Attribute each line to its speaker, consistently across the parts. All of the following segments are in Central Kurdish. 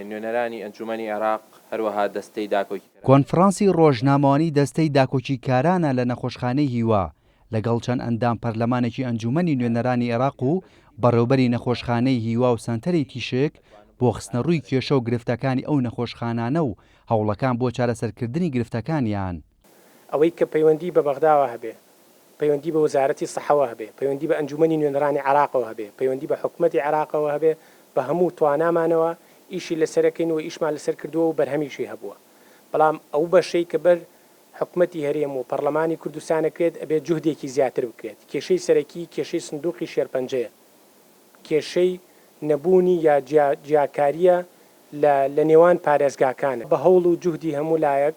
Speaker 1: نوێنەرانی ئەنجوومەنی عێراق، هەروەها دەستەی داکۆکیکەران.
Speaker 2: کۆنفرانسی ڕۆژنامەوانی دەستەی داکۆکیکارانە لە نەخۆشخانەی هیوا، لەگەڵ چەند ئەندام پەرلەمانێکی ئەنجوومەنی نوێنەرانی عێراق و بەڕێوبەری نەخۆشخانەی هیوا و سەنتەری تیشک بۆ خستنەڕووی کێشە و گرفتەکانی ئەو نەخۆشخانانە و هەوڵەکان بۆ چارەسەرکردنی گرفتەکانیان.
Speaker 3: ئەوەی کە پەیوەندی بە بەغداوە هەبێ، پەیوەندی بە وەزارەتی سەحەوە هەبێ، پەیوەندی بە ئەنجوومەنی نوێنەرانی عێراقەوە هەبێ، پەیوەندی بە حکومەتی عێراقەوە هەبێ، بە هەموو توانامانەوە ئیشی لەسەر ئەکەین و ئیشمان لەسەر کردووە و بەرهەمیشی هەبووە. بەڵام ئەو بەشەی کە بەر حکومەتی هەرێم و پەڕلەمانی کوردستان ئەکرێت ئەبێت جوهدێکی زیاتر بکرێت. کێشەی سەرەکی کێشەی سندوقی شێرپەنجەیە. کێشەی نەبوونی یا جیا جیاکارییە لە لە نێوان پارێزگاکانە. بە هەوڵ و جوهدی هەموو لایەک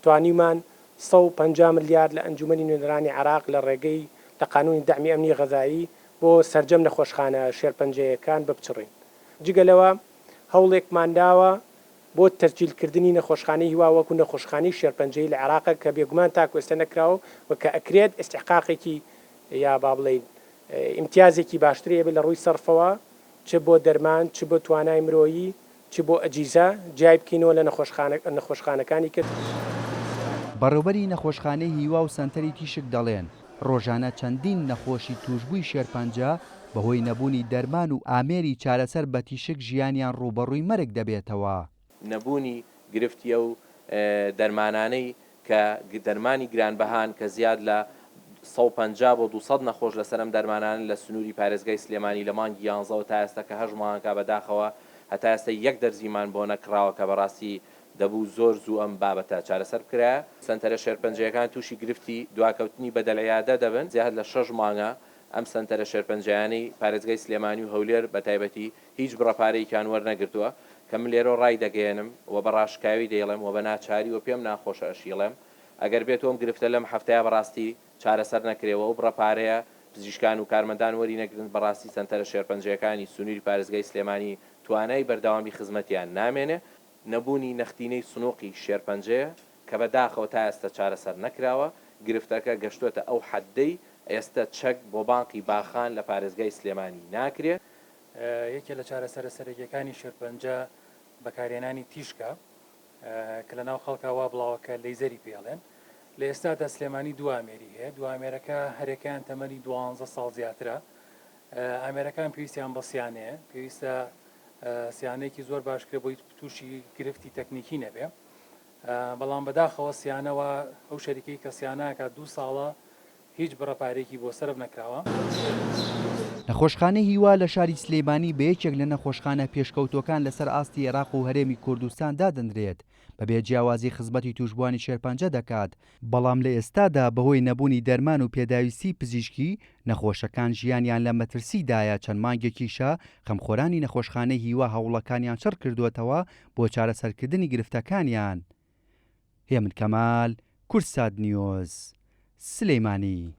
Speaker 3: توانیومان 150 ملیار لە ئەنجومەنی نوێنەرانی عێراق لە ڕێگەی لە قانونی دەعمی ئەمنی غەزایی بۆ سەرجەم نەخۆشخانە شێرپەنجەیەکان بپچڕین. جگە لەوە هەوڵێکمان داوە بۆ تەسجیل کردنی نەخۆشخانەی هیوا وەکو نەخۆشخانەی شێرپەنجەیی لە عێراق کە بێگومان تاکو ئێستا نەکراوە و کە ئەکرێت ئیستحقاقێکی یا با بڵێین ئیمتیازێکی باشتری هەبێت لە ڕووی سەرفەوە چ بۆ دەرمان چ بۆ توانای مرۆیی چ بۆ ئەجیزە جیای بکەینەوە لە نەخۆشخانەکانی کە.
Speaker 2: بەڕێوبەری نەخۆشخانەی هیوا و سەنتەری تیشک دەڵێن، ڕۆژانە چەندین نەخۆشی تووشبووی شێرپەنجە بەهۆی نەبوونی دەرمان و ئامێری چارەسەر بە تیشک ژیانیان ڕووبەڕووی مەرگ دەبێتەوە.
Speaker 1: نەبوونی گرفتی ئەو دەرمانانەی کە دەرمانی گرانبەهان کە زیاد لە 150 بۆ 200 نەخۆش لەسەر ئەم دەرمانانەن لە سنووری پارێزگای سلێمانی لە مانگی یانزەوە تا ئێستا کە هەشت مانگە بەداخەوە هەتا ئێستا یەک دەرزیمان بۆ نەکڕاوە کە بەڕاستی دەبوو زۆر زوو ئەم بابەتە چارەسەر بکرایە. سەنتەرە شێرپەنجەیەکان تووشی گرفتی دواکەوتنی بەدەل عیادە دەبن، زیاد لە شەش مانگە ئەم سەنتەرە شێرپەنجەیانەی پارێزگای سلێمانی و هەولێر بەتایبەتی هیچ بڕە پارەیەکیان وەرنەگرتووە کە من لێرەوە ڕایدەگەیەنم و بە ڕاشکاوی دەیڵێم و بە ناچاری و پێم ناخۆشە ئەشیڵێم ئەگەر بێتو ئەم گرفتە لەم هەفتەیە بەڕاستی چارەسەر نەکرێ و ئەو بڕە پارەیە پزیشکان و کارمەندان وەری نەگرن بەڕاستی سەنتەرە شێرپەنجەیەکانی سنوری پارێزگای سلێمانی توانای بەردەوامی خزمەتیان نامێنێ. نەبوونی نەختینەی سنوقی شێرپەنجەیە کە بە داخەوە تا ئێستا چارەسەر نەکراوە، گرفتەکە گەشتۆتە ئەو حەددەی ئێستا چەک بۆ بانقی باخان لە پارێزگای سلێمانی ناکرێ.
Speaker 4: یەکێ لە چارەسەرە سەرەکیەکانی شێرپەنجە بەکارهێنانی تیشکە کە لە ناو خەڵکا وا بڵاوە کە لەیزەری پێ ئەڵێن. لە ئێستادا سلێمانی دوو ئامێری هەیە، دوو ئامێرەکە هەرێکەیان تەمەنی دوانزە ساڵ زیاترە. ئامێرەکان پێویستیان بە سیانەیە، پێویستە سیانەیەکی زۆر باش کرێ بۆی تووشی گرفتی تەکنیکی نەبێ. بەڵام بەداخەوە سیانەوە ئەو شەریکەی کە سیاناکە دوو ساڵە هیچ بڕە پارەیەکی بۆ سەرف نەکراوە.
Speaker 2: نەخۆشخانەی هیوا لە شاری سلێمانی بە یەکێک لە نەخۆشخانە پێشکەوتووەکان لەسەر ئاستی عێراق و هەرێمی کوردستان دادەنرێت، بەبێ جیاوازی خزمەتی تووشبووانی شێرپەنجە دەکات، بەڵام لە ئێستادا بەهۆی نەبوونی دەرمان و پێداویستی پزیشکی، نەخۆشەکان ژیانیان لە مەترسیدایە، چەند مانگێکیشە خەمخۆرانی نەخۆشخانەی هیوا هەوڵەکانیان چڕکردووەتەوە بۆ چارەسەرکردنی گرفتەکانیان. هێمن کەمال، کوردسات نیوز، سلیمانی.